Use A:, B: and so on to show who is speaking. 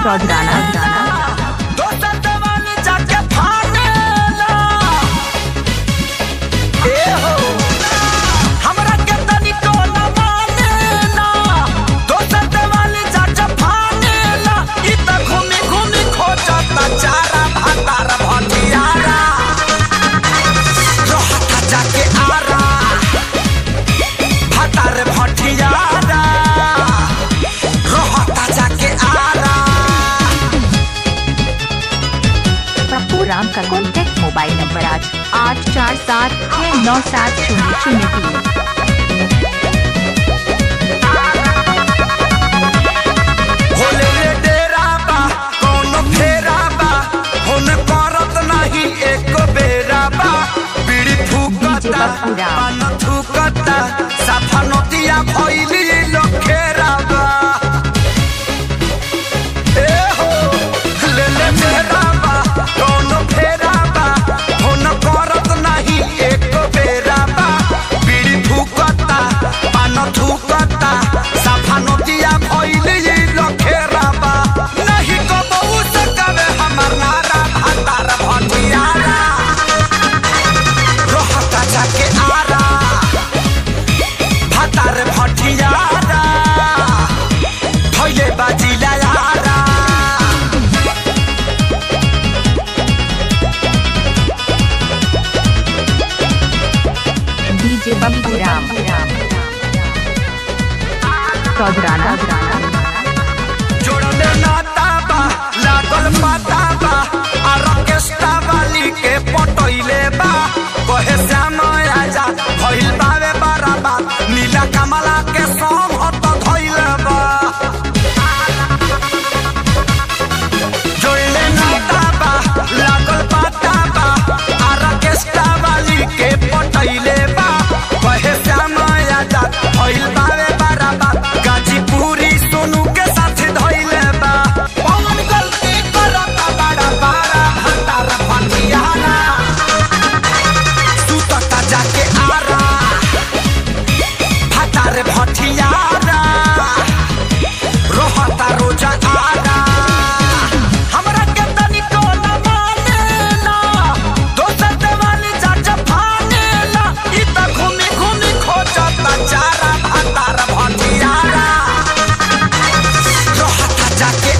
A: चौधराना।
B: दोसर देवाल जाके फानेला। ए हो हमरा के तनिको न मानेला, दोसर देवाल जाके फानेला। इ त घूमी घूमी खोजता चारा भातार भटियारा, रहता जाके आरा भातार भटियारा, रहता जाके आरा।
A: पप्पू राम का कॉन्टैक्ट मोबाइल नंबर 8 8 4 7 6 9 7 0 0 3।
B: होले रे डेरा बा कोनो फेरा बा, होन करत नाही एको बेरा बा। बीड़ी फूकता
A: पप्पू राम।
B: पान थूकता, साफा नोतिया भइली लखेरा बा। ए हो ले ले डेरा बा कोनो फेरा बा, होन करत नाही एको बेरा बा। बीड़ी फूकता पान थूकता, साफा नोतिया भइली लखेरा बा। नहीं कबहू सकवे हमर नारा भातार भटियारा, रहता जाके आरा भातार भटियारा, भइले बाजिला यारा।
A: डीजे पप्पू राम चौधराना।
B: जोड़ले नाता बा लागल पाता बा, आ रकेशता वाली के पटैले बा। कहे श्याम आजा भइल बावे बराबर, नीला कमला के संग हत धइले बा। जोड़ले नाता बा लागल पाता बा, आ रकेशता वाली के पटैले बा। कहे श्याम आजा भइल बावे बराबर, गाजीपुरी सोनू के साथ धइले बा। पवन गलती करता बड़ा बारा भातार भटियारा, सुतता जाके आरा भातार भटियारा, रहता रोजा आरा। हमरा के तनिको न मानेला, दोसर देवाल जाके फानेला। इ त घूमी घूमी खोजता चारा भातार भटियारा, रहता जाके